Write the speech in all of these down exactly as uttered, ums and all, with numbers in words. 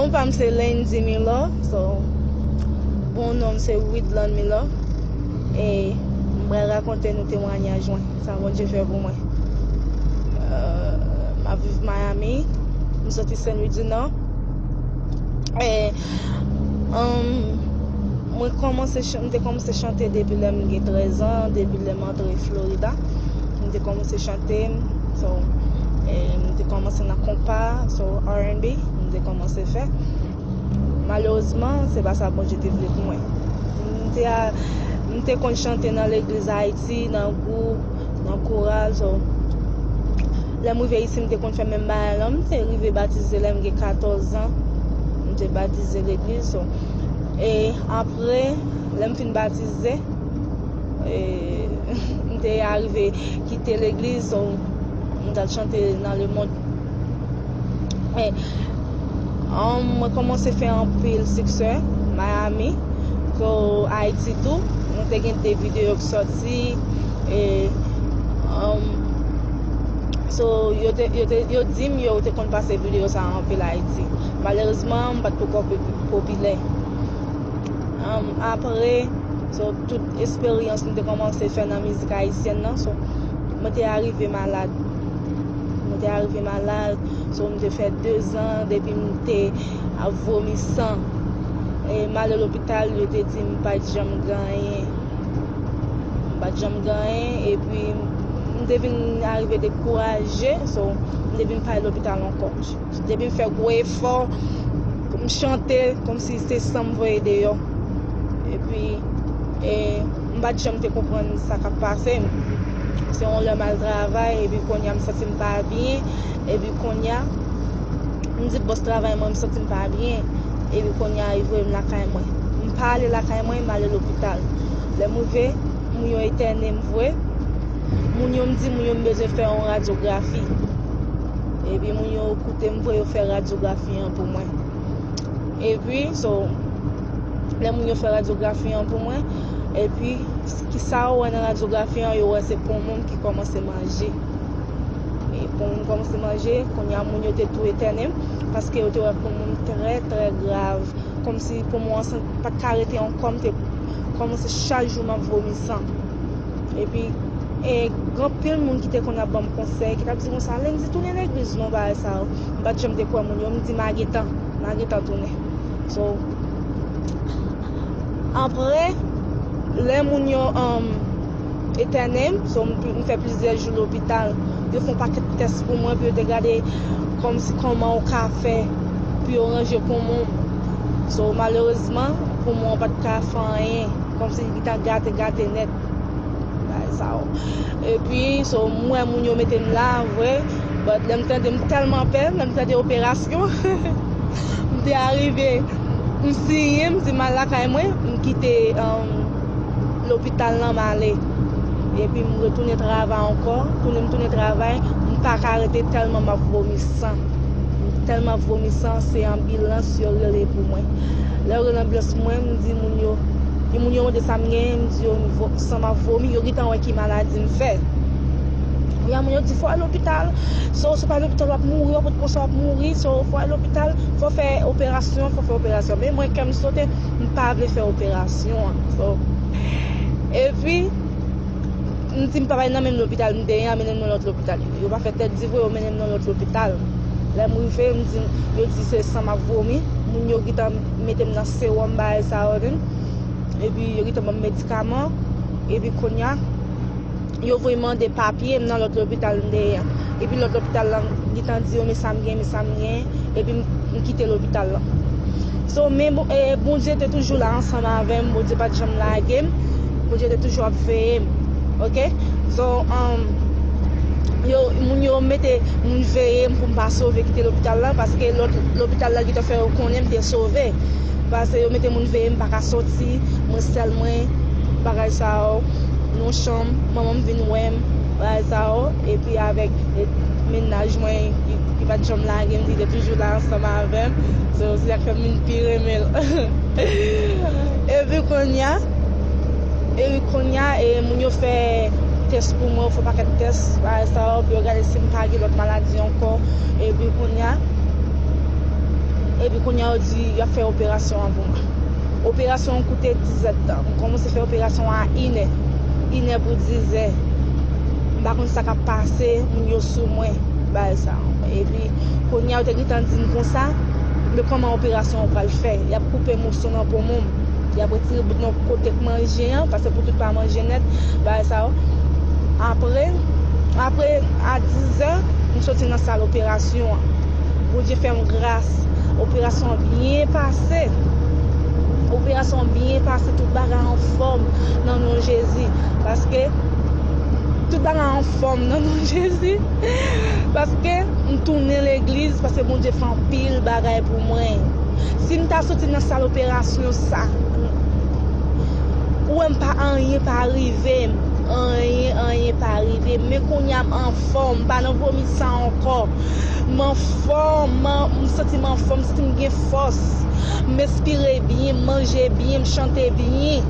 Non pa m se Landy Miller, so, bon non m se Widland Miller. E m pral rakonte nou temwanyaj mwen, sa Bondye fè pou mwen. Euh, m ap viv Miami, m soti Saint Louis du Nord. E, um, mwen kòmanse chan-, m te kòmanse chante depi lè m gen trèz an, depi lè m antre Florida. M te kòmanse chante, so, e, m te kòmanse nan konpa, so, R and B, m te kòmanse fè. Malerezman, se pa sa Bondye te vle pou mwen. M te a, m te konn chante nan legliz Ayiti, nan gwoup, nan koral, so, lè m rive isit, m te konn fè menm bagay lan, m te rive batize lè m gen katòz an, m te batize legliz, so, e apre, lè m fin batize, e, m te arive kite legliz, so, m t al chante nan lemonn. E, um, mwen kòmanse fè anpil siksè Miami, ko Ayiti tou. Mwen te gen de videyo k sòti, e, um, so, yo te, yo te, yo di m yo te konn pase videyo sa anpil Ayiti. Malerezman, m pa t poko popi-, popilè. Um, apre, so, tout esperyans m te kòmanse fè nan mizik ayisyèn nan, so, mwen te arive malad. Mwen te arive malad, so, m te fè de zan depi m te ap vomi san. E m ale lopital, yo te di m pa t janm gen anyen. M pa t janm gen anyen, epi m te vin arive dekouraje, so, m te vin pa al lopital ankò. Depi m fè gwo efò pou m chante, kòmsi se san m voye deyò. Epi, e, m pa t janm te konprann sa k ap pase m. Se yon lè m al travay, epi kounye a m santi m pa byen, epi kounye a, m di bòs travay mwen, m santi m pa byen, epi kounye a, li voye m lakay mwen. M pa ale lakay mwen, m ale lopital. Lè m rive, moun yo entène m vre. Moun yo, m di moun yo m bezwen fè yon radyografi. Epi moun yo koute m vre, yo fè radyografi an pou mwen. Epi, so, lè moun yo fè radyografi an pou mwen, epi, ki sa yo wè nan radyografi an, yo wè se poumon m ki kòmanse manje. E poumon m kòmanse manje, kounye a moun yo te tou entène m, paske yo te wè poumon m trè, trè grav. Kòmsi poumon an san-, pa t ka rete ankò, m te kòmanse chak jou m ap vomi san. Epi, e, gen anpil moun ki te konn ap ban m konsèy, ki t ap di konsa, "Landy, tounen legliz non, bagay sa yo." M pa t janm te kwè moun yo, m di, "M a gentan, m a gentan tounen." So, apre, lè moun yo, um, entène m, so, m, m fè plizyè jou lopital. Yo fè yon pakèt tès pou mwen, pou yo te gade kòmsi kòman yo ka fè pou yo ranje poumon m. So, malerezman, poumon an pa t ka fè anyen. Kòmsi li ta gate, gate nèt. Bagay sa yo. Epi, so, m wè moun yo mete m la, vre. But lè m tande, m tèlman pè, lè m tande operasyon, m te arive, m siyen, m di m al lakay mwen, m kite, um, lopital lan, m ale. Epi m retounen travay ankò, tounen, m tounen travay, m pa ka rete tèlman m ap vomi san. Tèlman m ap vomi san, se anbilans yo rele pou mwen. Lè yo rele anbilans mwen, m di moun yo, e moun yo mande sa m genyen, m di yo, m vo-, san m ap vomi, yo gentan wè ki maladi m fè. Kounye a moun yo di, "Fò al lopital, so, si w pa al lopital, w ap mouri, w ap konsa w ap mouri, so, fò al lopital, fò fè operasyon, fò fè operasyon." Men mwen, kè m sote, m pa vle fè operasyon an. So, epi, m di m pa bay nan menm lopital m te ye a, mennen m nan lòt lopital. Yo pa fè tèt di vre, yo mennen m nan lòt lopital. Lè m rive, m di, yo di se san m ap vomi. Moun yo gentan mete m nan sewòm, bagay sa yo, epi yo gentan ban m medikaman. Epi kounye a, yo voye mande papye m nan lòt lopital m te ye a. Epi lòt lopital lan gentan di yo, "Men sa m gen, men sa m gen." Epi m, m kite lopital lan. So, men bon, e, Bondye te toujou la ansanm avè m. Bondye pa t janm lage m. Bondye te toujou ap veye m. Oke? So, um, yo, moun yo mete moun veye m pou m pa sove kite lopital lan, paske lòt lopital lan gentan fè yo konnen m te sove. Paske yo mete moun veye m, m pa ka soti, mwen sèl mwen, bagay sa yo, nan chanm, manman m vin wè m, bagay sa yo, epi avèk, e, mennaj mwen ki, ki pa t janm lage m, li te toujou la ansanm avè m. So, se sa k fè m vin pi renmen l. Epi kounye a, epi kounye a, e, moun yo fè tès pou mwen, yo fè pakèt tès, bagay sa yo, pou yo gade si m pa gen lòt maladi ankò. Epi kounye a, e, Epi kounye a, yo di y ap fè operasyon an pou mwen. Operasyon an koute dizèdtan. M kòmanse fè operasyon an a inè. Inè pou dizè. M pa konn sa k ap pase, moun yo sou mwen, bagay sa. Epi kounye a, yo te gentan di m konsa, men kòman operasyon an pral fè? Y ap koupe moso nan poumon m. Y ap retire bout nan kote k manje an, paske pou tout pa manje nèt, bagay sa yo. Apre, apre, a dizè, m soti nan sal operasyon an. Bondye fè m gras. Operasyon an byen pase. Operasyon an byen pase, tout bagay anfòm nan non Jezi. Paske tout bagay anfòm nan non Jezi. Paske m tounen legliz, paske Bondye fè anpil bagay pou mwen. Si m ta soti nan sal operasyon sa, ou wè m pa, anyen pa rive m. Anyen, anyen pa rive m. Men kounye a m anfòm, m pa nan vomi san ankò. M anfòm, m an- m santi m anfòm, m santi m gen fòs. M espire byen, m manje byen, m chante byen.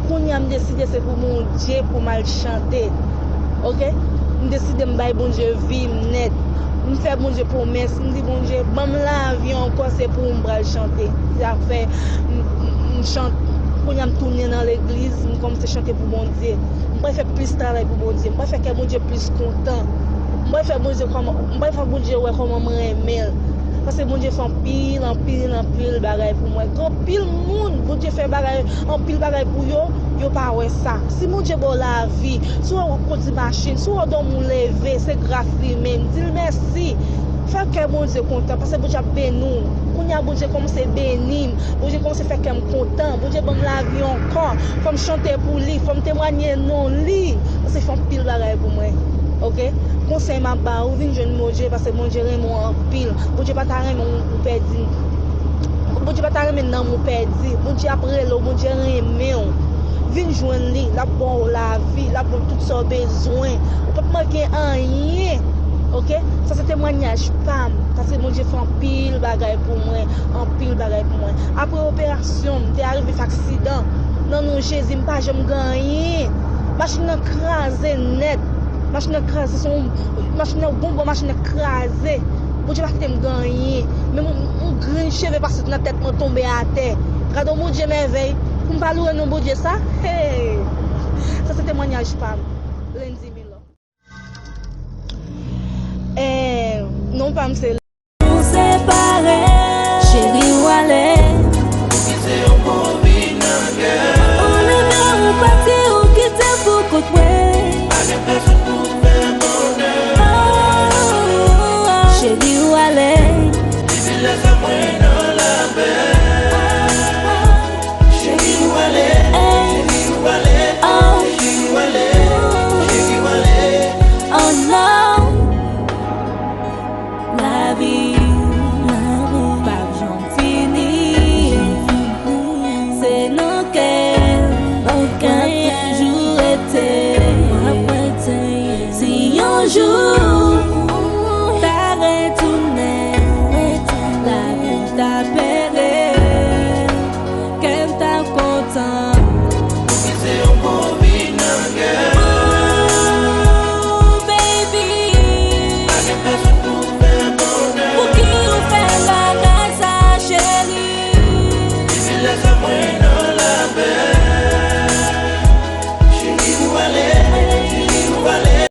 Kounye a m deside se pou Bondye pou m al chante. Oke? M deside m bay Bondye vi m nèt. M fè Bondye pwomès, m di Bondye, ban m lavi ankò, se pou ou m pral chante. Sa fè m, m, m chante. Kounye a m tounen nan legliz, m kòmanse chante pou Bondye. M pral fè plis travay pou Bondye. M pral fè kè Bondye plis kontan. M pral fè Bondye kòman, m pral fè Bondye wè kòman m renmen l. Paske Bondye fè anpil, anpil, anpil bagay pou mwen. Gen anpil moun, Bondye fè bagay, anpil bagay pou yo, yo pa wè sa. Si Bondye ba w lavi, si w wè w ap kondi machin, si w wè w dòmi w leve, se gras li menm. Di l mèsi. Fè kè Bondye kontan, paske Bondye ap beni w. Kounye a, Bondye kòmanse beni m. Bondye kòmanse fè kè m kontan. Bondye ban m lavi ankò. Fò m chante pou li, fò m temwanye non li. Paske l fè anpil bagay pou mwen. Oke? Konsèy m ap ba ou, vin jwenn Bondye, paske Bondye renmen w anpil. Bondye pa ta renmen w, ou pèdi. Bondye pa ta renmen nanm ou pèdi. Bondye ap rele w, Bondye renmen w. Vin jwenn li, l ap ba w lavi, l ap ba w tout sa w bezwen. Ou p ap manke anyen. Oke? Sa se temwanyaj pa m. Paske Bondye fè anpil bagay pou mwen, anpil bagay pou mwen. Apre operasyon, m te arive fè aksidan. Nan non Jezi, m pa janm gen anyen. Machin nan kraze nèt. Machin nan kraze, se yon machin nan, gon bò machin nan kraze. Bondye pa kite m gen anyen. Menm yon, yon grenn cheve pa sot nan tèt mwen tonbe atè. Gade yon Bondye mèvèy. Pou m pa louwe non Bondye sa? Hey! Sa se temwanyaj pa m. Lendy Milo. Eh, non pa m se. Nou separe. Cheri, ou ale. Ou kite yon bon vi nan kè. Ou leve, ou pati, ou kite pou kout mwen. Pa gen pèsonn pou fè bonè. Oh, oh, oh. Cheri, ou ale. Pitit lè sa mwen nan lapè. Cheri, ou ale. Cheri, ou ale. Oh. Cheri, ou ale. Cheri, ou ale. Oh, non. Lavi, lavi p ap janm fini. Se nan kè, nan kè toujou rete. Si yon jou